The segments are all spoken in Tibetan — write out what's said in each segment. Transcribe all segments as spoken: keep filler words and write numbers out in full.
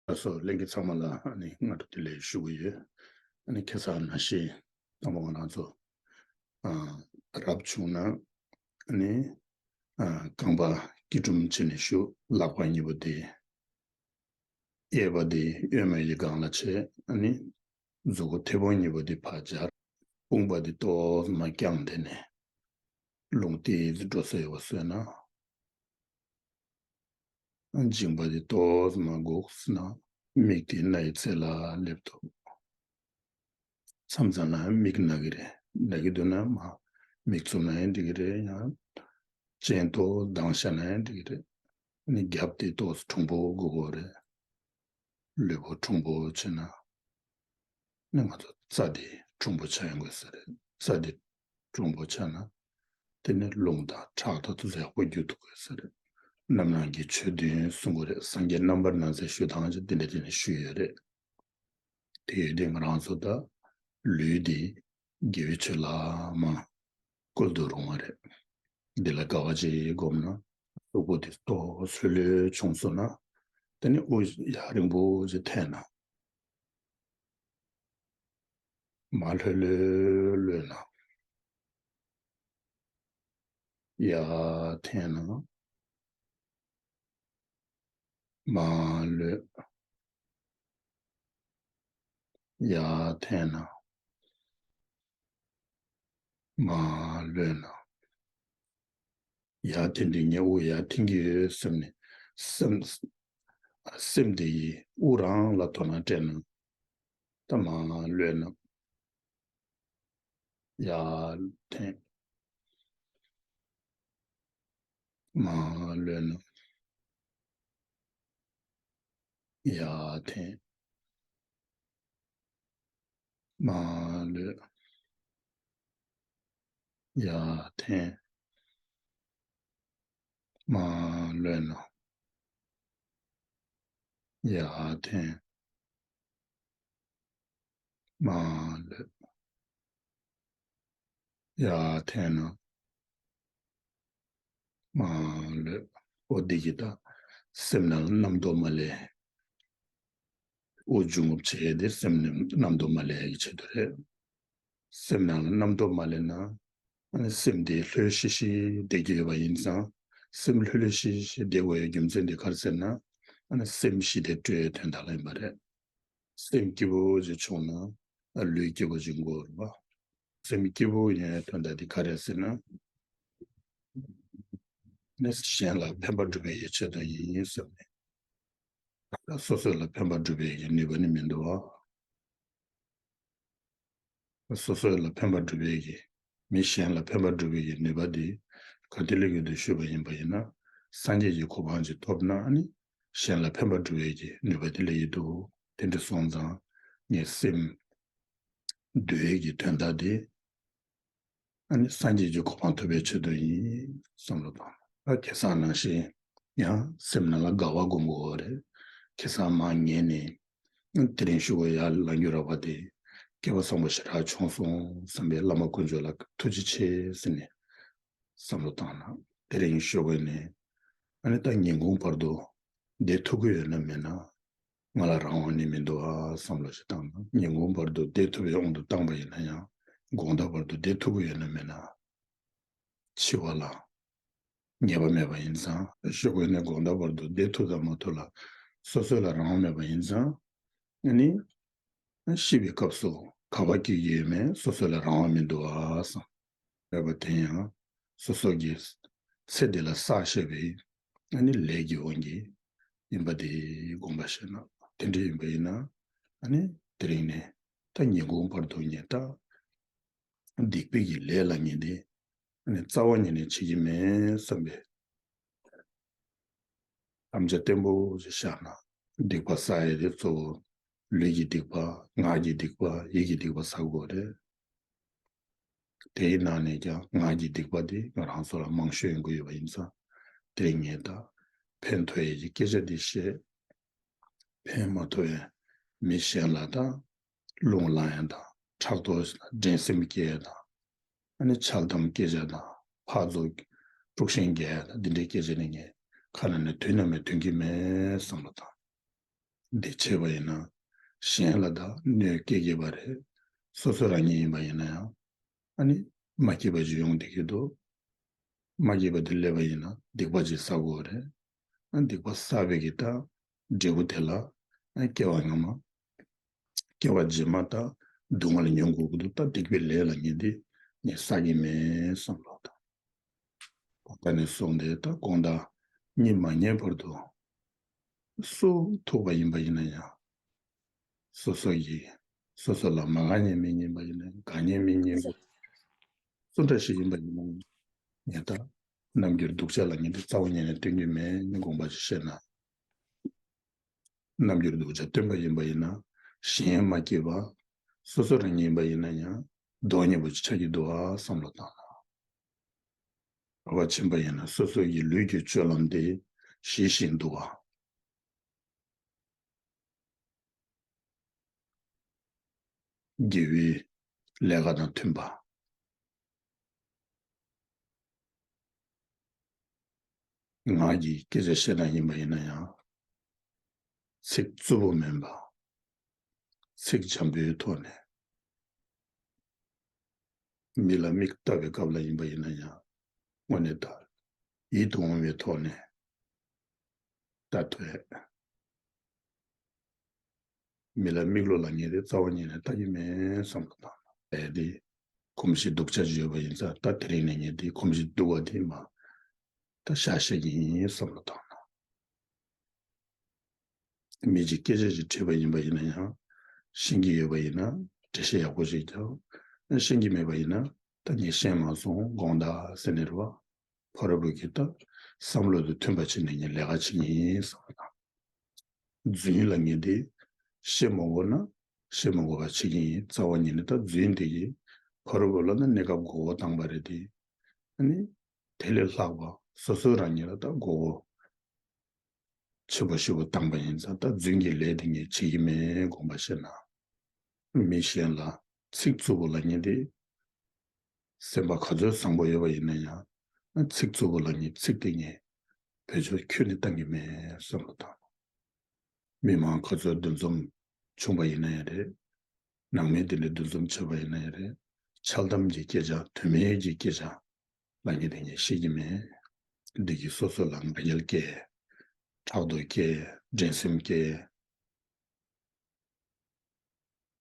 ལགས་སོ། ལྷན་རྒྱས་ཚང་མ་ལ་ཨ་ནི་སྔ་དྲོ་བདེ་ལེགས་ཞུ་གི་ཡོད། ཨ་ནི་ཁ་སང་ནང་བཞིན་དང་པོ་ང་རང་ཚོ་ཨ་རབ་བྱུང་ན་ཨ་ནི་ཨ་རྐང་པ་སྐྱིལ་ཀྲུང་བྱས་ནས་བཞུགས། ལག་པ་གཉིས་པོ་དེ་གཡས་པ་དེ་གཡོན་མའི་སྒང་ལ་བྱས། ཨ་ནི་མཛུག་གུ་མཐེ་བོང་གཉིས་པོ་དེ་ཕར་སྦྱར། དཔུང་པ་དེ་ཏོག་ཙམ་བརྐྱངས་བསྡད་ནས་རླུང་ཏོག་ཙམ་འགྲོ་ས་ཡོད་པ་བཟོས་ན། མཇིང་པ་དེ་ཏོག་ཙམ་སྒུག་ཟེར་ན། མིག་དེ་སྣའི་ཚད་ལ་སླེབས་འདུག་མཚམས་མཚམས་ལ་མིག་ན་གི་རེད། ན་གི་འདུག་ན་མ་མིག་བཙུམ་ན་ཡང་འགྲིག་གི་རེད། ཡང་སྤྱན་ཏོག་ཙམ་གདངས་བཞག་ན་ཡང་འགྲིག་གི་རེད། ཨ་ནི་རྒྱབ་དེ་ཏོག་ཙམ་གྲུང་པོ་དགོས་ཀྱི་རེད། ལུས་པོ་གྲུང་པོ་བྱས་ན། ནི་ང་ཚོ་རྩ་དེ་གྲུང་པོ་ཆགས་ཡོང་དགོས་ས་རེད། རྩ་དེ་གྲུང་པོ་ཆགས་ན། དེ་ནས་རླུང་དང་ཁྲག་དང་དེ་ཚོ་ཡག་པོ་རྒྱུག་ཐུབ་དགོས་ས་རེད། རྣམ་སྣང་གི་ཆོས་བདུན་གསུང་གི་རེད། སངས་རྒྱས་རྣམ་པར་སྣང་མཛད་ཞུ་སྟངས་ཀྱི་དེ་འདྲ་དེ་ནས་ཞུས་ཡོད་རེད། དེ་ཡོད་དེ་ང་རང་ཚོ་ད་ལུས་འདི་དགེ་བའི་ཆོས་ལ་མ་བཀོལ་དུ་རུང་བ་རེད། འདི་ལ་དགའ་བ་ཅིག་སྒོམ་ན། གཟུགས་པོ་དེ་ཏོག་ཙམ་ལྷོད་ལྷོད་བྱུང་སོང་ན། དེ་ནི་དབུགས་ཡར་རིང་པོ་ཅིག་འཐེན་ན། མར་ལྷོད་ལྷོད་གློད་ན། ཡར་འཐེན་ན། མར་གློད། ཡར་འཐེན་ན། མར་གློད་ན། ཡར་འཐེན་དུས་ངས་དབུགས་ཡར་འཐེན་གྱི་ཡོད་བསམ་ནས་སེམས། སེམས་དེ་ཡིས་དབུགས་རང་ལ་དོ་སྣང་སྤྲད་ན། ད་མར་གློད་ན། ཡར་འཐེན། མར་གློད་ན། ཡར་འཐེན། མར་གློད། ཡར་འཐེན། མར་གློད་ན། ཡར་འཐེན། མར་གློད། ཡར་འཐེན་ན། མར་གློད། འོ་འདི་གིས་ད་སེམས་ནང་ལ་རྣམ་རྟོག་མ་སླེབས། དབུགས་འབྱུང་རྔུབ་བྱེད་ཡས་དེ་སེམས་ནང་རྣམ་རྟོག་མ་སླེབས་ཡས་ཀྱི་ཆེད་དུ་རེད། སེམས་ནང་ལ་རྣམ་རྟོག་མ་སླེབས་ན། ཨ་ནི་སེམས་དེ་ལྷོད་ཤིག་ཤིག་བསྡད་ཀྱི་ཡོད་པ་ཡིན་ཙང་། སེམས་ལྷོད་ལྷོད་ཤིག་ཤིག་བསྡད་དགོས་ཡའི་རྒྱུ་མཚན་དེ་ག་རེ་ཟེར་ན། ཨ་ནི་སེམས་ཞི་བདེ་སྤྲོད་ཡའི་དོན་དག་ལ་ཡིན་པ་རེད། སེམས་སྐྱིད་པོ་ཞིག་བྱུང་ན། ཨ་ལུས་སྐྱིད་པོ་ཞིག་དགོས་རེད་པ། སེམས་སྐྱིད་པོ་ཡོང་ཡའི་དོན་དག་དེ་ག་རེ་ཟེར་ན། ནི་གཞན་ལ་ཕན་པ་སྒྲུབ་པའི་ཡིད་ཆེས་དང་ཡིན་ཟེར་ནས། སོ་སོ་ལ་ཕན་པ་སྒྲུབ་པའི་གི་ནུས་པ་ནི་མི་འདུག་བ། སོ་སོ་ལ་ཕན་པ་སྒྲུབ་པའི་གི། མི་གཞན་ལ་ཕན་པ་སྒྲུབ་པའི་གི་ནུས་པ་དེ་ག་དུས་སླེབས་ཀྱི་འདུག་ཞུས་པ་ཡིན་པ་ཡིན་ན། སངས་རྒྱས་ཀྱི་གོ་འཕང་ཅིག་ཐོབ་ན་ཨ་ནི་གཞན་ལ་ཕན་པ་སྒྲུབ་པའི་གི་ནུས་པ་དེ་སླེབས་ཀྱི་འདུག་དེ་འདྲ་སོང་ཙང་ངས་སེམས་འདུལ་བའི་གི་དོན་དག་དེ། ཨ་ནི་སངས་རྒྱས་ཀྱི་གོ་འཕང་ཐོབ་པའི་ཆེད་དུ་ཡིན་བསམ་བློ་བཏང་། ད་ཁ་སང་ནང་བཞིན་ཡང་སེམས་ནང་ལ་དགའ་བ་སྒོམ་དགོས་པ་རེད། ཁ་སང་མར་ཉལ་ནས་དེ་རིང་གཞུག་གུ་ཡར་ལངས་རྒྱུ་རག་པ་དེ་སྐལ་བ་བཟང་པོ་ཞེ་དྲག་བྱུང་སོང་བསམ་པའི་བླ་མ་དཀོན་མཆོག་ལ་ཐུགས་རྗེ་ཆེ་ཟེར་ནས་བསམ་བློ་བཏང་ན། དེ་རིང་གཞུག་གུ་ནས་ཨ་ནི་ད་ཉིན་གུང་བར་དུ་བསྡད་ཐུབ་ཀྱི་ཡོད་ན་མེད་ན། ང་ལ་རང་དབང་ནི་མི་འདུག་ཨ་བསམ་བློ་ཞིག་བཏང་ན། ཉིན་གུང་བར་དུ་བསྡད་ཐུབ་པའི་དབང་དུ་བཏང་པ་ཡིན་ན་ཡང་དགོང་དག་བར་དུ་བསྡད་ཐུབ་ཀྱི་ཡོད་ན་མེད་ན། འཆི་བ་ལ་ངེས་པ་མེད་པ་ཡིན་ཙང་གཞུག་གུ་ནས་དགོང་དག་བར་དུ་བསྡད་ཐུབ་དང་མ་ཐུབ་ལ་སོ་སོ་ལ་རང་དབང་མེད་པ་ཡིན་ཙང་། ཨ་ནི་ཤི་བའི་སྐབས་སུ་ག་པར་སྐྱེ་གི་ཡོད་མེད་སོ་སོ་ལ་རང་དབང་མི་འདུག་ཨ་བསམ། མེད་པ་དེ་ཡང་སོ་སོ་གི་ཚེ་འདི་ལ་བསགས་བཞག་པའི་ཨ་ནི་ལས་ཀྱི་དབང་གིས་ཡིན་པ་དེ་དགོངས་པ་བཞེས་ན། དེ་འདྲ་ཡིན་པ་ཡིན་ན་ཨ་ནི་དེ་རིང་ནས་ད་ཉིན་གུང་བར་དུ་ངས་ད་སྡིག་པའི་གི་ལས་ལ་ངས་དེ་ཨ་ནི་རྩ་བ་ཉིད་ནས་བྱེད་ཀྱི་མེད་བསམ་པའི་དམ་བཅའ་བརྟན་པོ་ཞིག་བཞག་ན། སྡིག་པ་བསགས་ཡས་དེ་གཙོ་བོ་ལུས་ཀྱི་སྡིག་པ། ངག་གི་སྡིག་པ། ཡིད་ཀྱི་སྡིག་པ་བསགས་དགོས་རེད། དེའི་ནང་ནས་ཀྱང་ངག་གི་སྡིག་པ་དེ་ང་རང་ཚོ་ལ་མང་ཤོས་ཡོང་གི་ཡོད་པ་ཡིན་ཙང་། དེ་རིང་ངས་ད་ཕན་ཐོགས་ཡས་ཀྱི་སྐད་ཆ་འདི་བཤད། ཕན་མ་ཐོགས་ཡས་མི་གཞན་ལ་ད་རླུང་ལངས་ཡས་དང་ཕྲག་དོག་འགྲན་སེམས་སྐྱེ་ཡས་དང་། ཨ་ནི་འཆལ་གཏམ་སྐད་ཆ་དང་ཕར་ཚུར་དཀྲུག་ཤིང་རྒྱག་ཡས་དང་འདི་འདྲའི་སྐད་ཆ་ནི་ངས་ཁ་ནང་ནས་དུས་ནམ་ཡང་འདོན་གྱི་མེད་བསམ་བློ་བཏང་། འདི་བྱས་པ་ཡིན་ན་གཞན་ལ་ད་གནོད་སྐྱེལ་གྱི་པ་རེད། སོ་སོ་རང་ཉིད་ཡིན་པ་ཡིན་ན་ཡང་ཨ་ནི་མ་སྐྱིད་པ་ཞིག་ཡོང་བསྡད་ཀྱི་འདུག་མ་སྐྱིད་པ་དེ་སླེབས་པ་ཡིན་ན་སྡིག་པ་ཅིག་བསགས་དགོས་རེད། ཨ་སྡིག་པ་བསགས་པའི་གི་ད་འབྲས་བུ་དེ་ལ་ཨ་སྐྱེ་བ་སྔ་མ་སྐྱེ་བ་རྗེས་མ་ད་སྡུག་བསྔལ་མྱོང་དགོས་ཀྱི་འདུག་ད་སྡིག་པའི་ལས་ལ་ངས་འདི་ངས་བསགས་ཀྱི་མེད་བསམ་ལོ། ད་གོང་ལྟར་ནས་སོང་སྟེ་ད་གོང་ལྟར་གཉིད་མ་ཉལ་བར་དུ་སུ་ཐུག་པ་ཡིན་པ་ཡིན་ན་ཡང་སོ་སོ་ཡིས་སོ་སོ་ལ་མ་དགའ་ཉེས་མི་ཉན་པ་ཡིན་ན་དགའ་ཉེས་མི་ཉན་པ་སུ་འདྲ་ཞིག་ཡིན་པ་ཡིན་ན་ཡང་ད་རྣམ་འགྱུར་སྡུག་ཅག་ལ་ངས་འདི་རྩ་བ་ཉིད་ནས་སྟོན་གྱི་མེད་ནི་དགོངས་པ་ཞིག་བཞེས་ན། རྣམ་འགྱུར་སྡུག་ཅག་སྟོན་པ་ཡིན་པ་ཡིན་ན་གཞན་མ་སྐྱིད་པ། སོ་སོ་རང་ཉིད་ཡིན་པ་ཡིན་ན་ཡང་སྡུག་བསྔལ་པོ་ཅིག་ཆགས་ཀྱི་འདུག་ཨ་བསམ་བློ་བཏང་ན། རོགས་པ་ཕྱིན་པ་ཡིན་ན་སོ་སོ་ཡི་ལུས་ཀྱི་སྤྱོད་ལམ་དེ་ཞི་ཞིང་དུལ་བ། དགེ་བའི་ལས་ཀ་དང་མཐུན་པ། ངག་གི་སྐད་ཆ་བཤད་སྟངས་ཡིན་པ་ཡིན་ན་ཡང་ཚིག་རྩུབ་པོ་མིན་པ། ཚིག་འཇམ་པོའི་ཐོག་ནས། མི་ལ་མིག་ལྟ་བའི་སྐབས་ལ་ཡིན་པ་ཡིན་ན་ཡང་དངོས་གནས་ད་ཡིད་དུ་འོང་བའི་ཐོག་ནས་ལྟ་ཐུབ་ཡས། མི་ལ་མིག་ལོག་ལ་ངས་དེ་རྩ་བ་ཉིད་ནས་ལྟ་གི་མེད་བསམ་བློ་བཏང་ན། ཨེ་དེ་གོམས་གཤིས་སྡུག་ཅག་ཅིག་ཡོད་པ་ཡིན་ཙང་ད་དེ་རིང་ནས་ངས་དེ་གོམས་གཤིས་སྡུག་པ་དེ་མ་ད་བཤད་བཤད་ཀྱི་ཡིན་བསམ་བློ་བཏང་ན། མི་གཅིག་སྐད་ཆ་ཞིག་དྲིས་པ་ཡིན་པ་ཡིན་ན་ཡང་ཤེས་ཀྱི་ཡོད་པ་ཡིན་ན་འགྲེལ་བཤད་ཡག་པོ་ཞིག་རྒྱབ། ཤེས་ཀྱི་མེད་པ་ཡིན་ན་ད་ངས་ཤེས་མ་སོང་དགོངས་དག་ཟེར་ནས་རེད་བ། ཕ་རོལ་པོ་གི་ད་བསམ་བློ་དང་མཐུན་པ་བྱས་ནས་ངས་ལས་ཀ་བྱེད་ཀྱི་ཡིན་བསམ་བློ་བཏང་། རྫུན་ལ་ངས་དེ་བཤད་མ་དགོས་ན་བཤད་མ་དགོས་པ་བྱེད་ཀྱི་ཡིན། རྩ་བ་ཉིད་ནས་ད་རྫུན་དེ་གིས་ཕ་རོལ་པོ་ལ་ན་གནས་སྐབས་མགོ་བོ་བཏང་པ་རེད་དེ། ཨ་ནི་དེ་ལས་ལྷག་པ་སོ་སོ་རང་ཉིད་ལ་ད་མགོ་བོ་ཆེ་པོ་ཞེ་པོ་བཏང་པ་ཡིན་ཙང་ད་རྫུན་གྱི་ལས་དེ་ངས་བྱེད་ཀྱི་མེད་དགོངས་པ་བཞེས་ན། མི་གཞན་ལ་ཚིག་རྩུབ་པོ་ལབ་མཁན་དེ་སེམས་པ་ག་ཚོད་བཟང་པོ་ཡོད་པ་ཡིན་ན་ཡང་ཚིག་རྩུབ་པོ་ལབ་མཁན་ཚིག་དེ་ངས་བེད་སྤྱོད་ཁྱོན་ནས་བཏང་གི་མེད་བསམ་བློ་བཏང་། མི་མང་ག་ཚོད་འདུ་འཛོམས་བྱུང་པ་ཡིན་ན་ཡང་རེད། ནང་མི་དེ་འདྲ་འདུ་འཛོམས་བྱས་པ་ཡིན་ན་ཡང་རེད། འཆལ་གཏམ་གྱི་སྐད་ཆ་དོན་མེད་ཀྱི་སྐད་ཆ་ལབ་མཁན་དེ་ངས་བཤད་ཀྱི་མེད། འདི་གིས་སོ་སོ་ལ་ང་རྒྱལ་སྐྱེ། ཕྲག་དོག་སྐྱེ། འགྲན་སེམས་སྐྱེ།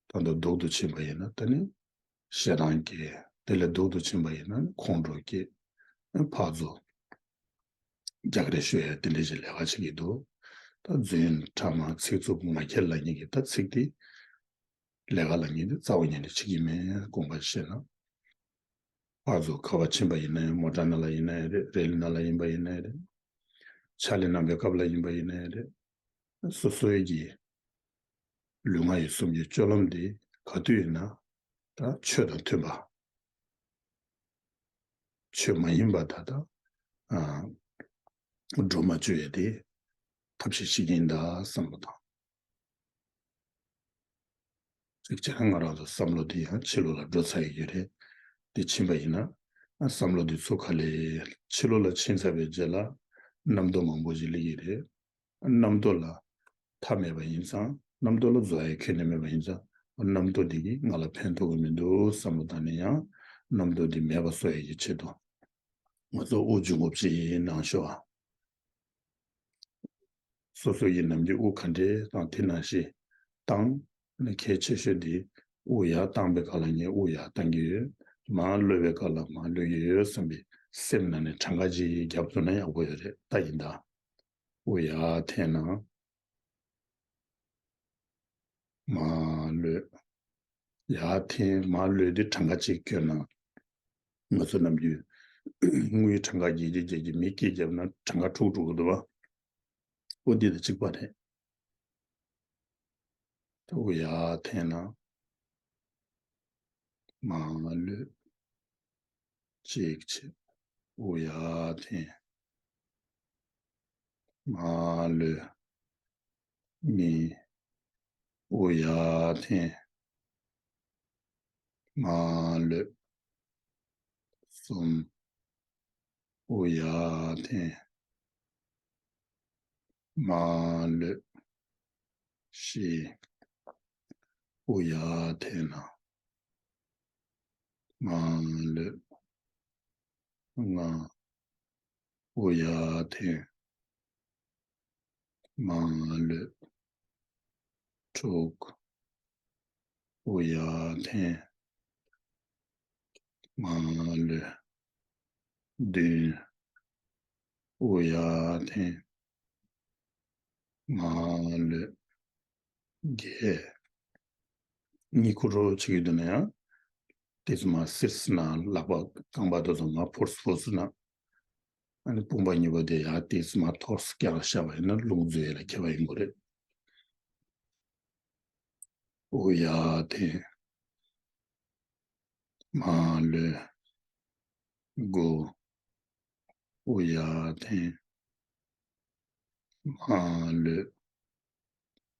ད་ལྟ་སྡུག་ཏུ་ཕྱིན་པ་ཡིན་ན་ད་ནི་ཞེ་སྡང་སྐྱེ། དེ་ལས་སྡུག་ཏུ་ཕྱིན་པ་ཡིན་ན་ཁོང་ཁྲོ་སྐྱེ། ཕར་ཚུར་རྒྱག་རེས་ཤོར་ཡ་དེ་འདྲ་ཞིག་ལས་ཀ་བྱེད་ཀྱི་འདུག་ད་རྫུན་ཕྲ་མ་ཚིག་རྩུབ་ང་རྒྱལ་ལབ་མཁན་གྱི་ད་ཚིག་དེ་ལས་ཀ་ལབ་མཁན་དེ་རྩ་བ་ཉིད་ནས་བྱེད་ཀྱི་མེད་དགོངས་པ་བཞེས་ན། ཕར་ཚུར་ཁ་པར་ཕྱིན་པ་ཡིན་ན་ཡང་མོ་ཊ་ནང་ལ་ཡིན་ན་ཡང་རེད། རེལ་ནང་ལ་ཡིན་པ་ཡིན་ན་ཡང་རེད། ཕྱག་ལས་གནང་བའི་སྐབས་ལ་ཡིན་པ་ཡིན་ན་ཡང་རེད། སོ་སོའི་གི་ལུས་ངག་ཡིད་གསུམ་གྱི་སྤྱོད་ལམ་དེ་ག་དུས་ཡིན་ན་ད་ཆོས་དང་མཐུན་པ། ཆོས་མ་ཡིན་པ་ད་ལྟ་ཨ་སྒྲོལ་མ་བཅོས་ཡས་དེ་ཐབས་ཤེས་བྱེད་ཀྱི་ཡིན་ད་བསམ་བློ་བཏང་། གཅིག་བྱས་ན་ང་རང་ཚོ་བསམ་བློ་འདི་ཡང་ཕྱི་ལོགས་ལ་འགྲོ་ཚར་ཡོད་ཀྱི་རེད། འདི་ཕྱིན་པ་ཡིན་ན་ཨ་བསམ་བློ་འདི་ཚུར་ག་ལེར་ཕྱི་ལོགས་ལ་ཕྱིན་ཚར་བའི་རྗེས་ལ་རྣམ་རྟོག་མང་པོ་ཞིག་སླེབས་ཀྱི་རེད། རྣམ་རྟོག་ལ་མཐའ་མེད་པ་ཡིན་ཙང་རྣམ་རྟོག་ལ་རྫོགས་ཡ་ཁྱོན་ནས་མེད་པ་ཡིན་ཙང་རྣམ་རྟོག་འདི་གིས་ང་ལ་ཕན་ཐོགས་ཀྱི་མི་འདུག་བསམ་བློ་བཏང་ནས་ཡང་རྣམ་རྟོག་འདི་མེད་པ་བཟོ་ཡ་གི་ཆེད་དུ་ང་ཚོ་དབུགས་འབྱུང་རྔུབ་ཅིག་གནང་ཤོག་ཨ། སོ་སོ་ཡི་ནམ་རྒྱུན་དབུགས་ག་འདྲས་བཏང་དེ་ནང་བཞིན་བཏང་། ཨ་ནི་གལ་ཆེ་ཤོས་འདི་དབུགས་ཡར་བཏང་པའི་སྐབས་ལ་ངས་དབུགས་ཡར་བཏང་གི་ཡོད། མར་གློད་པའི་སྐབས་ལ་མར་གློད་ཀྱི་ཡོད་བསམ་པའི་སེམས་ནང་ནས་གྲངས་ཀ་ཅིག་བརྒྱབ་ཐུབ་ན་ཡག་པོ་ཡོད་རེད་ད་ཡིན་ད། དབུགས་ཡར་འཐེན་ན། མར་གློད། ཡར་འཐེན་མར་གློད་དེ་གྲངས་ཀ་གཅིག་བསྐྱོན་ན། ང་ཚོ་ནམ་རྒྱུན་དངུལ་གྲངས་ཀ་བརྒྱད་ཅུ་བརྒྱད་ཅུ་མི་སྐད་བརྒྱབ་ན་གྲངས་ཀ་དྲུག་འགྲོ་གི་འདུག་བ། ཨོ་འདི་དང་གཅིག་པ་རེད། དབུགས་ཡར་འཐེན་ན། མར་གློད། གཅིག་བྱས། དབུགས་ཡར་འཐེན། མར་གློད། གཉིས། དབུགས་ཡར་འཐེན། མར་གློད། གསུམ། དབུགས་ཡར་འཐེན། མར་གློད། བཞི། དབུགས་ཡར་འཐེན་ན། མར་ལུས། ལྔ། དབུགས་ཡར་འཐེན། མར་ལུས། དྲུག་དབུགས་ཡར་འཐེན། མར་ལུས། བདུན། དབུགས་ཡར་འཐེན། མར་ལུས། བརྒྱད། གཉིད་ཁུག་འགྲོ་བྱེད་ཀྱི་འདུག་ན་ཡང་། དེ་ཚོ་མར་སིར་སི་ན་ལག་པ་རྐང་པ་དེ་ཚོ་མར་ཕོར་སི་ཕོར་སི་ན། ཨ་ནི་དཔུང་པ་གཉིས་པོ་དེ་ཡར་ཏོག་ཙམ་མར་ཐོར་སི་བཀྱག་བཞག་པ་ཡིན་ན་རླུང་འཛུལ་ཡས་ལ་ཁྱད་པར་ཡོང་གི་རེད། དབུགས་ཡར་འཐེན། མར་ལུས། དགུ། དབུགས་ཡར་འཐེན། མར་ལུས།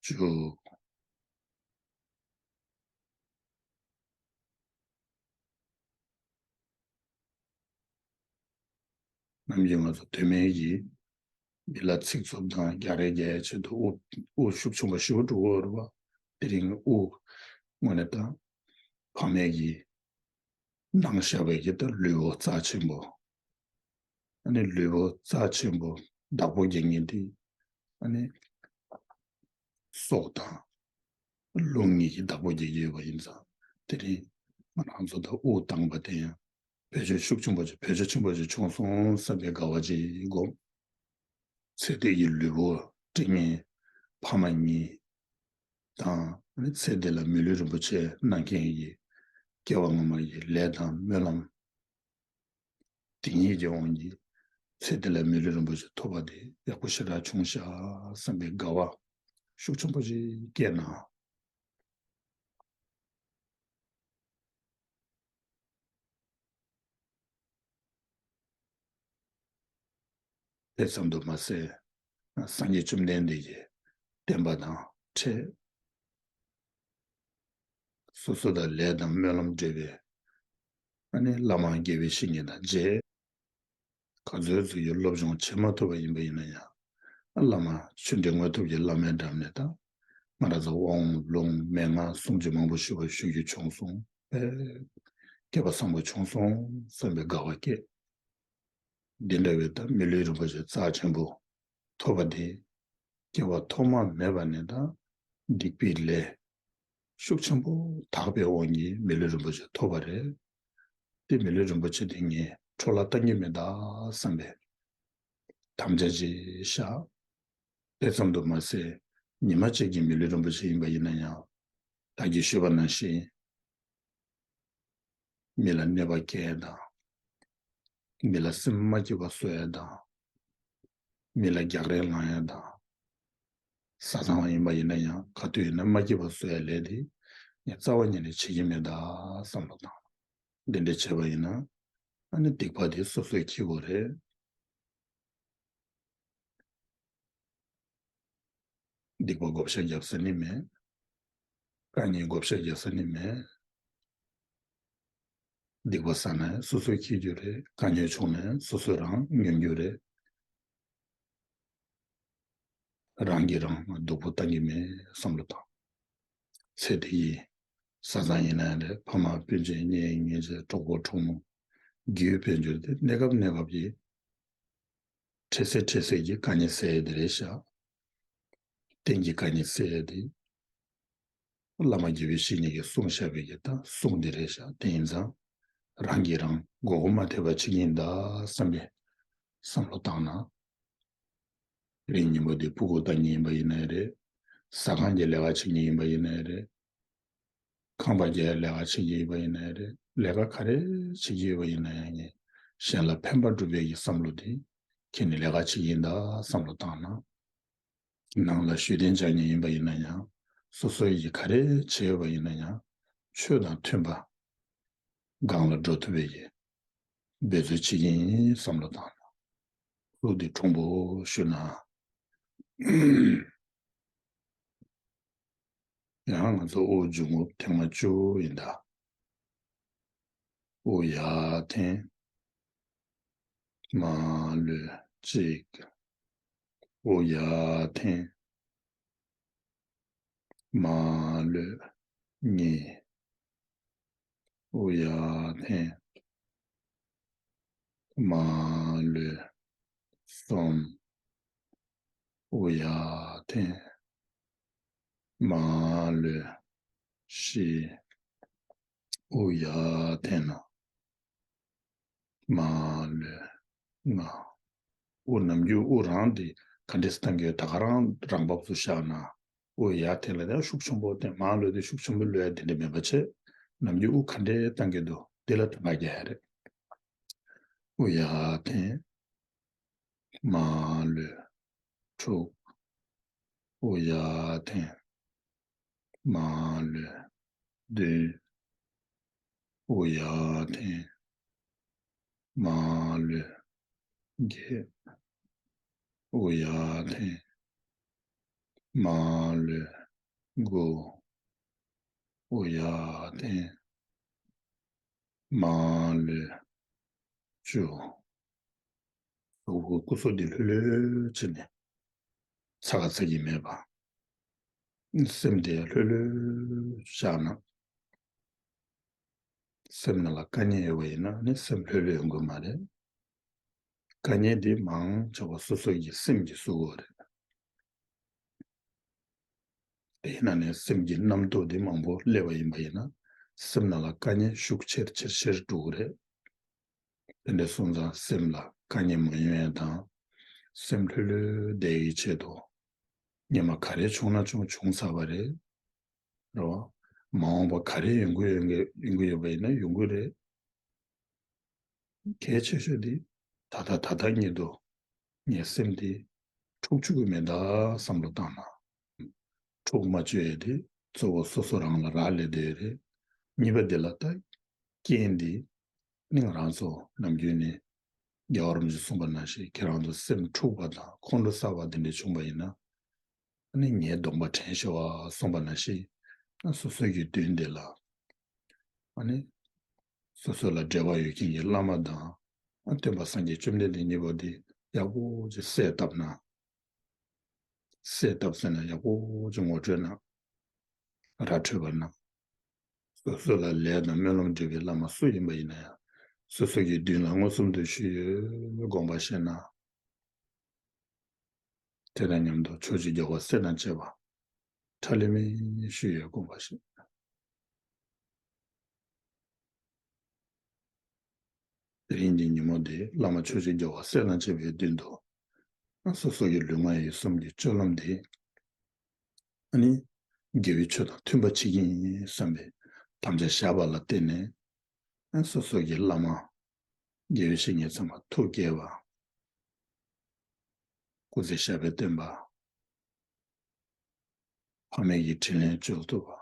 བཅུ། ནམ་རྒྱུན་ང་ཚོ་དོན་མེད་ཀྱི་མི་ལ་ཚིག་རྩུབ་དང་རྒྱག་རེས་རྒྱག་ཡའི་ཆེད་དུ་དབུགས་དབུགས་ཤུགས་ཆེན་པོ་ཞེ་པོ་འགྲོ་གི་ཡོད་རེད་པ། དེ་རིང་དབུགས་དངོས་གནས་དང་ཕ་མེས་ཀྱི་གནང་བཞག་པའི་གི་ད་ལུས་པོ་རྩ་ཆེན་པོ། ཨ་ནི་ལུས་པོ་རྩ་ཆེན་པོ་བདག་པོ་རྒྱག་མཁན་དེ་ཨ་ནི་སྲོག་དང་རླུང་གཉིས་ཀྱི་བདག་པོ་རྒྱག་གི་ཡོད་པ་ཡིན་ཙང་། དེ་རིང་ང་རང་ཚོ་ད་དབུགས་བཏང་པ་དེ་ཡང་བེད་སྤྱོད་ཤུགས་ཆེན་པོ་ཅིག་བེད་སྤྱོད་ཆེན་པོ་ཅིག་བྱུང་སོང་བསམ་པའི་དགའ་བ་ཅིག་སྒོམ། ཚེ་འདི་ཡི་ལུས་པོ་སྤྲད་མཁན་ཕ་མ་གཉིས་དང་། ཚེ་འདི་ལ་མི་ལུས་རིན་པོ་ཆེ་གནང་མཁན་གྱི་སྐྱེ་བ་སྔ་མ་ཡི་ལས་དང་སྨོན་ལམ། དེ་ཉིད་ཀྱི་དབང་གིས་ཚེ་འདི་ལ་མི་ལུས་རིན་པོ་ཆེ་ཐོབ་པ་དེ་ཡག་པོ་ཞེ་དྲག་བྱུང་ཤག་བསམ་པའི་དགའ་བ་ཤུགས་ཆེན་པོ་ཅིག་སྐྱེས་ན། དེ་ཙམ་དུ་མ་ཟད། སངས་རྒྱས་བཅོམ་ལྡན་འདས་ཀྱི་བསྟན་པ་དང་འཕྲད། སོ་སོ་དང་ལས་དང་སྨོན་ལམ་འབྲེལ་བའི་ཨ་ནི་བླ་མ་དགེ་བའི་བཤེས་གཉེན་དང་མཇལ། ག་ཚོད་ཅིག་གི་སློབ་སྦྱོང་བྱེད་མ་ཐུབ་པ་ཡིན་པ་ཡིན་ན་ཡང་། བླ་མ་ཆོས་འབྲེལ་དངོས་ཐོབ་ཀྱི་བླ་མའི་འགྲམ་ནས་དང་། ང་རང་ཚོ་དབང་ལུང་མན་ངག་གསུང་ཆོས་མང་པོ་ཞུ་བ་ཞུ་རྒྱུ་བྱུང་སོང་། ཨེ། སྐལ་བ་བཟང་པོ་བྱུང་སོང་བསམ་པའི་དགའ་བ་སྐྱེས། འདི་འདྲ་བའི་ད་མི་ལུས་རིན་པོ་ཆེ་རྩ་ཆེན་པོ་ཐོབ་པ་དེ། སྐྱེ་བ་ཐོག་མ་མེད་པ་ནས་ད་སྡིག་པའི་ལས་ཤུགས་ཆེན་པོ་དག་པའི་དབང་གིས་མི་ལུས་རིན་པོ་ཆེ་ཐོབ་པ་རེད། དེ་མི་ལུས་རིན་པོ་ཆེ་དེ་ངས་འཕྲོ་བརླག་གཏང་གི་མེད་ད་བསམ་པའི་དམ་བཅའ་ཅིག་བཞག་དེ་ཙམ་དུ་མ་ཟད། ཉི་མ་གཅིག་གི་མི་ལུས་རིན་པོ་ཆེ་ཡིན་པ་ཡིན་ན་ཡང་། ད་གིན་ཞུས་པ་ནང་བཞིན། མི་ལ་གནོད་པ་སྐྱེལ་ཡ་དང་། མི་ལ་སེམས་མ་སྐྱིད་པ་བཟོ་ཡ་དང་། མི་ལ་རྒྱག་རེས་ལངས་ཡ་དང་། བཟའ་ཚང་བ་ཡིན་པ་ཡིན་ན་ཡང་ག་དུས་ཡིན་ན་མ་སྐྱིད་པ་བཟོ་ཡ་ལས་དེ་ངས་རྩ་བ་ཉིད་ནས་བྱེད་ཀྱི་མེད་ད་བསམ་བློ་བཏང་། འདི་འདྲ་བྱས་པ་ཡིན་ན་ཨ་ནི་སྡིག་པ་དེ་སོ་སོས་འཁྱེར་དགོས་རེད། སྡིག་པ་བགོ་བཤའ་རྒྱག་ས་ནི་མེད། དཀའ་ངལ་བགོ་བཤའ་རྒྱག་ས་ནི་མེད། སྡིག་པ་བསགས་ན་སོ་སོས་འཁྱེར་རྒྱུ་རེད། དཀའ་ངལ་བྱུང་ན་སོ་སོས་རང་མྱོང་རྒྱུ་རེད། རང་གིས་རང་སྡུག་པོ་བཏང་གི་མེད་བསམ་བློ་བཏང་། ཚེ་འདི་ཡི་བཟའ་ཚང་ཡིན་ན་རེད། ཕ་མ་སྤུན་མཆེད་གཉེན་ཉེ་ཆར་གྲོགས་པོ་གྲོགས་མོ་རྒྱུད་སྤེལ་རྒྱུ་དེ་གནས་སྐབས་གནས་སྐབས་ཀྱི་འཕྲལ་སེལ་འཕྲལ་སེལ་གྱི་དཀའ་ངལ་སེལ་ཡས་དེ་རེད་ཤག་གཏན་གྱི་དཀའ་ངལ་སེལ་ཡས་དེ། བླ་མ་དགེ་བའི་བཤེས་གཉེན་གྱིས་གསུངས་བཞག་པའི་གི་ད་གསུང་འདི་རེད་ཤག་དེ་ཡིན་ཙང་། རང་གིས་རང་མགོ་སྐོར་མ་ཐེབས་པ་བྱེད་ཀྱི་ཡིན་ད་བསམ་པའི་བསམ་བློ་བཏང་ན། དེ་རིང་ཉིན་མོ་འདི་སྤུ་གུ་ལྟ་མཁན་ཡིན་པ་ཡིན་ནའི་རེད། ཟ་ཁང་གི་ལས་ཀ་བྱེད་མཁན་ཡིན་པ་ཡིན་ནའི་རེད། ཁང་པ་རྒྱག་ལས་ཀ་བྱེད་མཁན་ཡིན་པ་ཡིན་ནའི་རེད། ལས་ཀ་ག་རེ་བྱེད་ཀྱི་ཡོད་པ་ཡིན་ན་ཡང་ངས་གཞན་ལ་ཕན་པ་སྒྲུབ་པའི་གི་བསམ་བློ་དེ་ཁྱེར་ནས་ལས་ཀ་བྱེད་ཀྱི་ཡིན་ད་བསམ་བློ་བཏང་ན། ནང་ལ་ཞུ་རྟེན་བཅག་མཁན་ཡིན་པ་ཡིན་ན་ཡང་། སོ་སོ་ཡིས་ག་རེ་བྱས་ཡོད་པ་ཡིན་ན་ཡང་། ཆོས་དང་མཐུན་པ་སྒང་ལ་འགྲོ་ཐུབ་པའི་གི་འབད་རྩོལ་བྱེད་ཀྱི་ཡིན་བསམ་བློ་བཏང་ན། ལུགས་འདི་གྲུང་པོ་ཞུ་ན། ཡང་ང་ཚོ་དབུགས་འབྱུང་རྔུབ་ཐེངས་མ་བཅུ་ཡིན་ད། དབུགས་ཡར་འཐེན། མར་ལུས་གཅིག་དབུགས་ཡར་འཐེན། མ་ལུས་གཉིས། དབུ་ཡར་འཐེན། མ་ལུས་གསུམ། དབུ་ཡར་འཐེན། མ་ལུས་བཞི། དབུ་ཡར་འཐེན་ན། མ་ལུས་ལྔ། དབུ་ནམ་རྒྱུན་དབུ་རང་དེ་ག་འདྲས་བཏང་གི་ཡོད། ད་ག་རང་རང་བབས་སུ་བཞག་ན། དབུ་ཡར་འཐེན་ལ་ཡང་ཤུགས་ཆེན་པོ་བཏང་། མར་ལུས་དེ་ཤུགས་ཆེན་པོ་ལུས་ཡ་དེ་འདྲ་མེད་པ་བྱས། ནམ་རྒྱུན་དབུ་ག་འདྲས་བཏང་གི་འདུག་དེ་ལ་ཐང་ག་རྒྱག་ཡ་རེད། དབུ་ཡར་འཐེན། མ་ལུས་དྲུག། དབུ་ཡར་འཐེན། མ་ལུས་བདུན། དབུ་ཡར་འཐེན། མ་ལུས་བརྒྱད། དབུ་ཡར་འཐེན། མ་ལུས་དགུ། དབུ་ཡར་འཐེན། མ་ལུས་བཅུ། གཟུགས་པོ་སྐུ་གཟུགས་འདི་ལྷོད་ལྷོད་བྱས་ནས་ཚ་ག་ཚ་གི་མེད་པ། སེམས་དེ་ལྷོད་ལྷོད་བཞག་ན། སེམས་ནང་ལ་དཀའ་ངལ་ཡོད་པ་ཡིན་ན་ནི་སེམས་ལྷོད་ལྷོད་ཡོང་གི་མ་རེད། དཀའ་ངལ་འདི་མང་ཆེ་བ་སོ་སོ་ཡི་སེམས་ཀྱིས་བཟོ་གི་ཡོད་རེད། དེ་ཡིན་ན་ནི་སེམས་ཀྱི་རྣམ་རྟོག་འདི་མང་པོ་སླེབས་པ་ཡིན་པ་ཡིན་ན། སེམས་ནང་ལ་དཀའ་ངལ་ཤུགས་ཆེར་ཆེར་ཆེར་འགྲོ་གི་རེད། དེ་འདྲ་སོང་ཙང་སེམས་ལ་དཀའ་ངལ་མ་ཡོང་ཡ་དང་། སེམས་ལྷོད་ལྷོད་བསྡད་ཡའི་ཆེད་དུ། སྔོན་མ་ག་རེ་བྱུང་ན་བྱུང་བྱུང་ཚར་བ་རེད། རེད་བ། མ་འོངས་པ་ག་རེ་ཡོང་གི་ཡོང་གི་ཡོང་གི་ཡོད་པ་ཡིན་ན་ཡོང་གི་རེད། གལ་ཆེ་ཤོས་དེ་ད་ལྟ་ད་ལྟ་ཉིད་དུ་ངའི་སེམས་དེ་འཁྲུག་བཅུག་གི་མེད་ད་བསམ་བློ་བཏང་ན། འཁྲུག་མ་བཅུག་ཡས་དེ་གཙོ་བོ་སོ་སོ་རང་ལ་རག་ལས་བསྡད་ཡོད་རེད། གཉིས་པ་དེ་ལ་ད་རྐྱེན་དེ་ནི་ང་རང་ཚོ་ནམ་རྒྱུན་ནས་རྒྱལ་བ་རིན་པོ་ཆེས་གསུངས་པ་ནང་བཞིན། ཁྱེད་རང་ཚོ་སེམས་འཁྲུགས་པ་དང་ཁོང་ཁྲོ་ཟ་བ་དེ་འདྲ་བྱུང་བ་ཡིན་ན། ཨ་ནི་ངའི་གདོང་པ་དྲན་ཤོག་ཨ་གསུངས་པ་ནང་བཞིན། ཨ་སོ་སོ་གི་མདུན་དེ་ལ། ཨ་ནི་སོ་སོ་ལ་འབྲེལ་བ་ཡོད་མཁན་གྱི་བླ་མ་དང་། ཨ་སྟོན་པ་སངས་རྒྱས་བཅོམ་ལྡན་འདས་གཉིས་པོ་དེ་ཡག་པོ་ཅིག་གསལ་བཏབ་ན། གསལ་བཏབ་ཟེར་ན་ཡག་པོ་ཅིག་ངོ་སྤྲོད་གནང་། ར་འཕྲོད་པ་གནང་། སོ་སོ་ལ་ལས་དང་སྨོན་ལམ་སྒྲུབ་པའི་བླ་མ་སུ་ཡིན་པ་ཡིན་ན་ཡང་། སོ་སོ་གི་མདུན་ལ་མངོན་སུམ་དུ་ཞུས་ཡོད་དགོངས་པ་བཞེས་ན། དེ་དང་མཉམ་དུ་ཕྱོགས་བཅུའི་རྒྱལ་བ་སྲས་དང་བཅས་པ་ཁྲ་ལི་མེ་ཞུས་ཡོད་དགོངས་པ་བཞེས། དེ་རིང་གི་ཉིན་མོ་འདི་བླ་མ་ཕྱོགས་བཅུའི་རྒྱལ་བ་སྲས་དང་བཅས་པའི་མདུན་དུ། སོ་སོ་ཡི་ལུས་ངག་ཡིད་གསུམ་གྱི་སྤྱོད་ལམ་འདི། ཨ་ནི་དགེ་བའི་ཆོས་དང་མཐུན་པ་བྱེད་ཀྱི་ཡིན་བསམ་པའི་དམ་བཅའ་བཞག་པ་ལ་བརྟེན་ནས། སོ་སོ་གི་བླ་མ་དགེ་བའི་བཤེས་གཉེན་ཚང་མ་ཐུགས་དགྱེས་པ། སྐུ་ཚེ་ཞབས་པད་བརྟན་པ། ཕ་མེས་ཀྱི་དྲིན་ལན་འཇལ་ཐུབ་པ།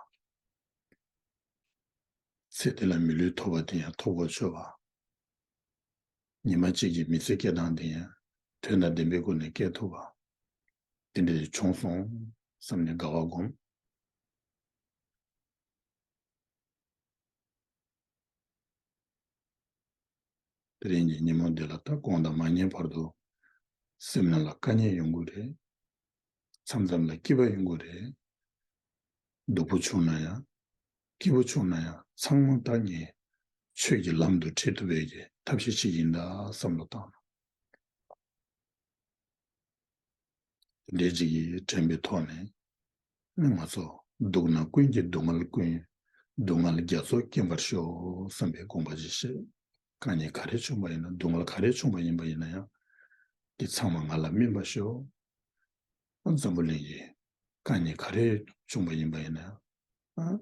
ཚེ་འདི་ལ་མི་ལུས་ཐོབ་པ་དེ་ཡང་ཐོབ་གོ་ཆོད་པ། ཉི་མ་གཅིག་གི་མི་ཚེ་སྐྱེལ་སྟངས་དེ་ཡང་དོན་དང་ལྡན་པའི་སྒོ་ནས་སྐྱེལ་ཐུབ་པ། དེ་འདྲ་ཞིག་བྱུང་སོང་བསམ་ནས་དགའ་བ་སྒོམ། དེ་རིང་གི་ཉིན་མོ་འདི་ལ་ད་དགོངས་དང་མ་ཉན་བར་དུ་སེམས་ནང་ལ་དཀའ་ངལ་ཡོང་གི་རེད། མཚམས་མཚམས་ལ་སྐྱིད་པ་ཡོང་གི་རེད། སྡུག་པོ་བྱུང་ན་ཡང་། སྐྱིད་པོ་བྱུང་ན་ཡང་། ཚང་མ་ད་ངས་ཆོས་ཀྱི་ལམ་དུ་ཁྲིད་ཐུབ་པའི་གི་ཐབས་ཤེས་ཤིག་ཡིན་ད་བསམ་བློ་བཏང་ན། དེ་འདྲའི་ཅིག་གི་དྲན་པའི་ཐོག་ནས། ང་ཚོ་སྡུག་ན་ཀུན་གྱི་སྡུག་བསྔལ་ཀུན། སྡུག་བསྔལ་རྒྱ་མཚོ་སྐེམ་པར་ཤོག་བསམ་པའི་དགོངས་པ་ཅིག་བཞེས། དཀའ་ངལ་ག་རེ་བྱུང་བ་ཡིན་ན། སྡུག་བསྔལ་ག་རེ་བྱུང་བ་ཡིན་པ་ཡིན་ན་ཡང་། འདི་ཚང་མ་ང་ལ་སྨིན་པར་ཤོག་འཛམ་བུ་གླིང་གི་དཀའ་ངལ་ག་རེ་བྱུང་བ་ཡིན་པ་ཡིན་ན་ཡང་།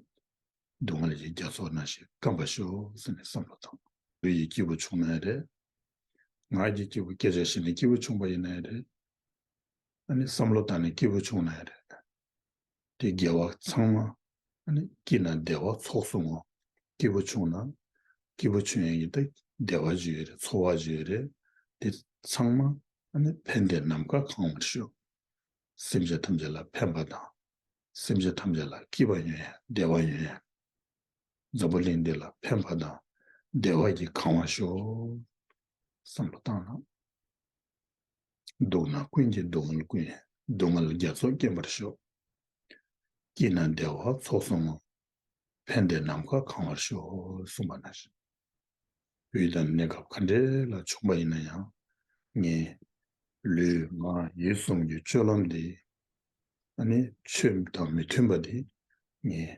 སྡུག་བསྔལ་གྱི་རྒྱ་མཚོ་ནང་བཞིན་སྐམ་པར་ཤོག་ཟེར་ནས་བསམ་བློ་བཏང་། ལུས་ཀྱི་སྐྱིད་པོ་བྱུང་ན་ཡང་རེད། ངག་གི་སྐྱིད་པོ། སྐད་ཆ་བཤད་ནས་སྐྱིད་པོ་བྱུང་བ་ཡིན་ན་ཡང་རེད། ཨ་ནི་བསམ་བློ་བཏང་ནས་སྐྱིད་པོ་བྱུང་ན་ཡང་རེད། དེ་དགེ་བ་ཚང་མ། ཨ་ནི་སྐྱིད་ན་བདེ་བ་ཚོགས་སུ་བསྔོ། སྐྱིད་པོ་བྱུང་ན། སྐྱིད་པོ་བྱུང་ཡས་ཀྱི་ད་བདེ་བ་ཅིག་ཡོད་རེད། ཚོར་བ་ཅིག་ཡོད་རེད། དེ་ཚང་མ་ཨ་ནི་ཕན་བདེ་ནམ་མཁའ་གང་བར་ཤོག་སེམས་ཅན་ཐམས་ཅད་ལ་ཕན་པ་དང་། སེམས་ཅན་ཐམས་ཅད་ལ་སྐྱིད་པ་ཡོང་ཡ། བདེ་བ་ཡོང་ཡ། འཛམ་བུ་གླིང་འདི་ལ་ཕན་པ་དང་བདེ་བ་གིས་གང་བར་ཤོག་བསམ་བློ་བཏང་ན། སྡུག་ན་ཀུན་གྱི་སྡུག་བསྔལ་ཀུན། སྡུག་བསྔལ་རྒྱ་མཚོ་སྐེམ་པར་ཤོག་སྐྱིད་ན་བདེ་བ་ཚོགས་སུ་བསྔོ། ཕན་བདེ་ནམ་མཁའ་གང་བར་ཤོག་གསུངས་པ་ནང་བཞིན། དུས་དང་གནས་སྐབས་ག་འདྲ་ལ་བྱུང་པ་ཡིན་ན་ཡང་། ངས་ལུས་ངག་ཡིད་གསུམ་གྱི་སྤྱོད་ལམ་འདི། ཨ་ནི་ཆོས་དང་མི་མཐུན་པ་འདི་ངས་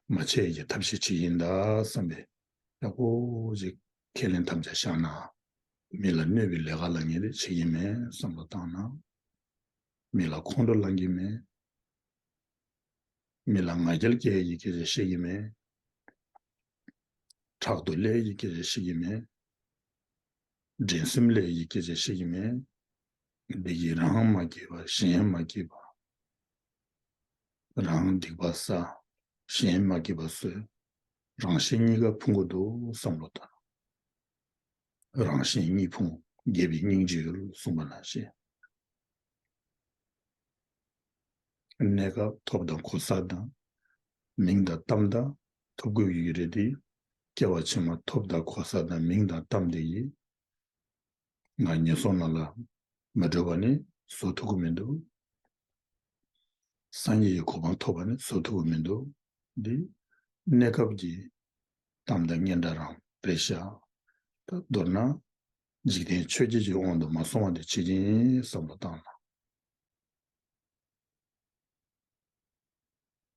མ་བྱས་ཀྱི་ཐབས་ཤེས་བྱེད་ཀྱི་ཡིན་ད་བསམ་པའི་ཡག་པོ་ཅིག་ཁས་ལེན་དམ་བཅའ་བཞག་ན། མི་ལ་གནོད་པའི་ལས་ཀ་ལ་ངས་དེ་བྱེད་ཀྱི་མེད་བསམ་བློ་བཏང་ན། མི་ལ་ཁོང་ཁྲོ་ལངས་ཀྱི་མེད། མི་ལ་ང་རྒྱལ་སྐྱེ་ཡི་སྐད་ཆ་བཤད་ཀྱི་མེད། ཕྲག་དོག་སླེབས་ཡི་སྐད་ཆ་བཤད་ཀྱི་མེད། འགྲན་སེམས་སླེབས་ཡི་སྐད་ཆ་བཤད་ཀྱི་མེད། འདི་ཡིས་རང་མ་སྐྱིད་པ་གཞན་མ་སྐྱིད་པ། རང་སྡིག་པ་བསགས། གཞན་མ་སྐྱིད་པ་བཟོས། རང་གཞན་གཉིས་ཀ་ཕུང་གི་འདུག་བསམ་བློ་བཏང་། རང་གཞན་གཉིས་ཕུང་། དགེ་བའི་སྙིང་རྗེ་ཡོད་གསུངས་པ་ནང་བཞིན། གནས་སྐབས་ཐོབ་དང་གོ་ས་དང་། མིང་དང་གཏམ་དང་ཐོབ་དགོས་ཀྱི་རེད་དེ། སྐྱེ་བ་ཕྱི་མ་ཐོབ་དང་གོ་ས་དང་མིང་དང་གཏམ་དེ་ཡིས། ང་ངན་སོང་ནང་ལ་མ་འགྲོ་བ་ནི་བཟོ་ཐུབ་ཀྱི་མི་འདུག་སངས་རྒྱས་ཀྱི་གོ་འཕང་ཐོབ་པ་ནི་བཟོ་ཐུབ་ཀྱི་མི་འདུག་འདི་གནས་སྐབས་ཀྱི་གཏམ་དང་སྙན་གྲགས་རང་རེད་ཤག་ད་མདོར་ན་འཇིག་རྟེན་ཆོས་བརྒྱད་ཀྱི་དབང་དུ་མ་སོང་བ་དེ་བྱེད་ཀྱི་ཡིན་བསམ་བློ་བཏང་ན།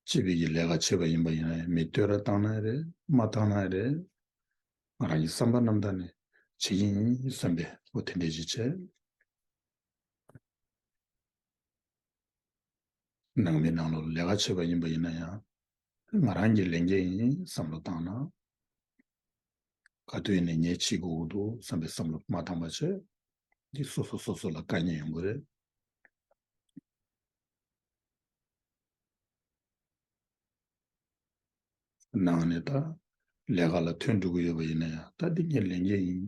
སྤྱི་པའི་གི་ལས་ཀ་བྱེད་པ་ཡིན་པ་ཡིན་ན་ཡང་མི་བསྟོད་ར་བཏང་ན་ཡང་རེད། མ་བཏང་ན་ཡང་རེད། ང་རང་གི་བསམ་པ་རྣམ་དག་ནས་བྱེད་ཀྱི་ཡིན་བསམ་པའི་འོ་དེ་འདྲས་ཅིག་བྱས། ནང་མི་ནང་ལོགས་ལས་ཀ་བྱེད་པ་ཡིན་པ་ཡིན་ན་ཡང་ང་རང་གི་ལས་འགན་ཡིན་བསམ་བློ་བཏང་ན། ག་དུས་ནས་ངས་བྱེད་དགོས་འདུག་བསམ་པའི་བསམ་བློ་མ་བཏང་པ་བྱས། འདི་སོ་སོ་སོ་སོ་ལ་དཀའ་ངལ་ཡོང་གི་རེད། ནང་ནས་ད་ལས་ཀ་ལ་ཐོན་འགྲོ་གི་ཡོད་པ་ཡིན་ན་ཡང་ད་འདི་ངའི་ལས་འགན་ཡིན།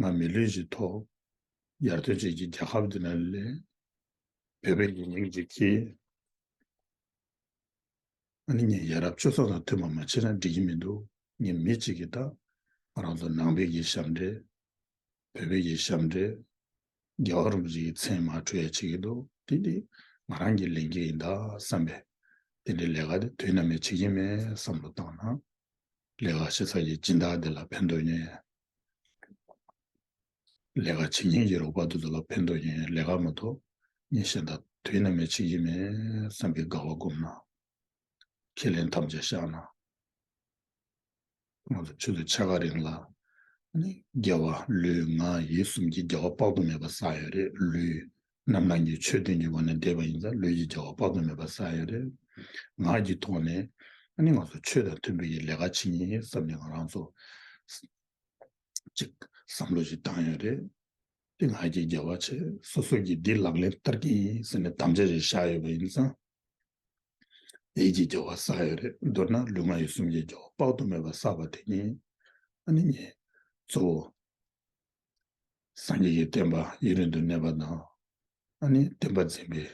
ང་མི་ལུས་ཤིག་ཐོབ། ཡར་ཐོན་ཅིག་གི་རྒྱལ་ཁབ་འདི་ན་སླེབས། བོད་པའི་ཡིག་རྙིང་ཅིག་གིས། ཨ་ནི་ངས་ཡ་རབས་སྤྱོད་བཟང་དང་མཐུན་པ་མ་བྱས་ན་འགྲིག་གི་མི་འདུག་ངས་མི་གཅིག་གིས་ད་ང་རང་ཚོ་ནང་པའི་གི་ཞབས་འདྲེན། བོད་པའི་གི་ཞབས་འདྲེན། རྒྱལ་བ་རིན་པོ་ཆེའི་མཚན་མ་འཁྲུལ་ཡ་བྱེད་ཀྱི་འདུག་དེ་འདི་ང་རང་གི་ལས་འགན་ཡིན་ད་བསམ་པས། དེ་འདྲའི་ལས་ཀ་དེ་དུས་ནམ་ཡང་བྱེད་ཀྱི་མེད་བསམ་བློ་བཏང་ན། ལས་ཀ་བྱེད་ས་ཀྱི་སྦྱིན་བདག་དེ་ལ་ཕན་ཐོགས་ཉོན། ལས་ཀ་བྱེད་མཁན་གྱི་རོགས་པ་དེ་ཚོ་ལ་ཕན་ཐོགས་ཉོན། ལས་ཀ་མ་གཏོགས་ངས་གཞན་དག་དུས་ནམ་ཡང་བྱེད་ཀྱི་མེད་བསམ་པའི་དགའ་བ་སྒོམ་ན། ཁས་ལེན་དམ་བཅའ་བཞག་ན། ང་ཚོ་ཆུ་ཚོད་ཕྱེད་ཀ་རིང་ལ་ནི་དགེ་བ་ལུས་ངག་ཡིད་གསུམ་གྱི་དགེ་བ་དཔག་ཏུ་མེད་པ་བསགས་ཡོད་རེད། ལུས་རྣམ་སྣང་གི་ཆོས་བདུན་གྱི་སྒོ་ནས་བསྡད་པ་ཡིན་ཙང་ལུས་ཀྱི་དགེ་བ་དཔག་ཏུ་མེད་པ་བསགས་ཡོད་རེད། ངག་གི་ཐོག་ནས་ནི་ང་ཚོ་ཆོས་དང་མཐུན་པའི་ལས་ཀ་བྱེད་ཉིན་བསམ་ནས་ང་རང་ཚོ་ཅིག་བསམ་བློ་ཞིག་བཏང་ཡོད་རེད། དེ་ང་རྒྱལ་རྒྱལ་བ་བྱས་སོ་སོ་གིས་འདི་ལག་ལེན་བསྟར་གྱི་ཡིན་ཟེར་ནས་དམ་བཅའ་ཞིག་བཞག་ཡོད་པ་ཡིན་ཙང་། ཡིད་ཀྱི་རྒྱལ་བ་བསགས་ཡོད་རེད། མདོར་ན་ལུས་ངག་ཡིད་གསུམ་གྱི་རྒྱལ་བ་དཔག་ཏུ་མེད་པ་བསགས་པ་དེ་ཉིད་ཨ་ནི་ངས་གཙོ་བོ་སངས་རྒྱས་ཀྱི་བསྟན་པ་ཡུན་རིང་དུ་གནས་པ་དང་། ཨ་ནི་བསྟན་པ་འཛིན་པའི་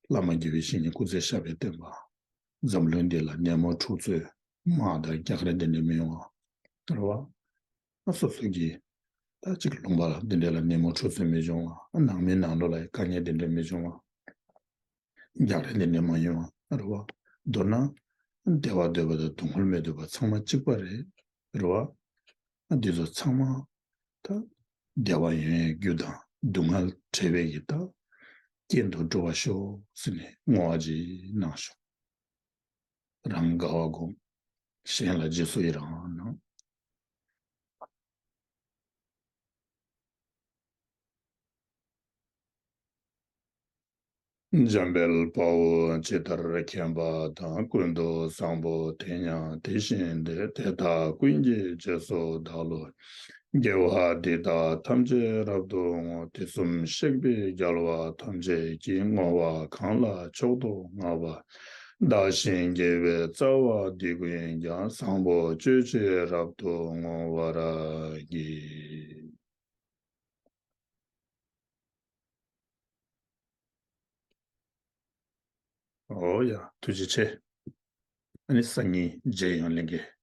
བླ་མ་དགེ་བའི་བཤེས་གཉེན་སྐུ་ཚེ་ཞབས་པད་བརྟན་པ། འཛམ་གླིང་འདི་ལ་ནད་མུག་འཁྲུག་རྩོད་དམག་དང་རྒྱག་རེས་འདི་འདྲ་མི་ཡོང་བ། རེད་བ། ཨ་སོ་སོ་གིས་ད་ཅིག་ལུང་པ་འདི་འདྲ་ལ་ནད་མུག་འཁྲུག་རྩོད་མི་འབྱུང་བ། ནང་མི་ནང་ལོགས་ལ་དཀའ་ངལ་འདི་འདྲ་མི་འབྱུང་བ། རྒྱག་རེས་འདི་འདྲ་མ་ཡོང་བ། རེད་བ། མདོར་ན་བདེ་བ་འདོད་པ་དང་སྡུག་བསྔལ་མི་འདོད་པ་ཚང་མ་གཅིག་པ་རེད། རེད་བ། འདི་ཚོ་ཚང་མ་ད་བདེ་བ་ཡོང་ཡའི་རྒྱུ་དང་སྡུག་བསྔལ་བྲལ་བའི་གི་ད་རྐྱེན་དུ་འགྲོ་བར་ཤོག་ཟེར་ནས་བསྔོ་བ་ཅིག་གནང་ཤོག་རང་དགའ་བ་སྒོམ། གཞན་ལ་རྗེས་སུ་ཡི་རང་གནང་། འཇམ་དཔལ་དཔའ་བོས་ཇི་ལྟར་མཁྱེན་པ་དང་། ཀུན་ཏུ་བཟང་པོ་དེ་ཡང་དེ་བཞིན་ཏེ། དེ་དག་ཀུན་གྱི་རྗེས་སུ་བདག་སློབ་ཅིང་། དགེ་བ་འདི་དག་ཐམས་ཅད་རབ་ཏུ་བསྔོ། དུས་གསུམ་གཤེགས་པའི་རྒྱལ་བ་ཐམས་ཅད་ཀྱིས། བསྔོ་བ་གང་ལ་མཆོག་ཏུ་བསྔགས་པ། བདག་གཞན་དགེ་བའི་རྩ་བ་འདི་ཀུན་ཀྱང་། བཟང་པོ་སྤྱོད་ཕྱིར་རབ་ཏུ་བསྔོ་བར་བགྱི། ཨོ་ཡ། ཐུགས་རྗེ་ཆེ། ཨ་ནི་སང་ཉིན་མཇལ་ཡོང་། ལྷན་རྒྱས་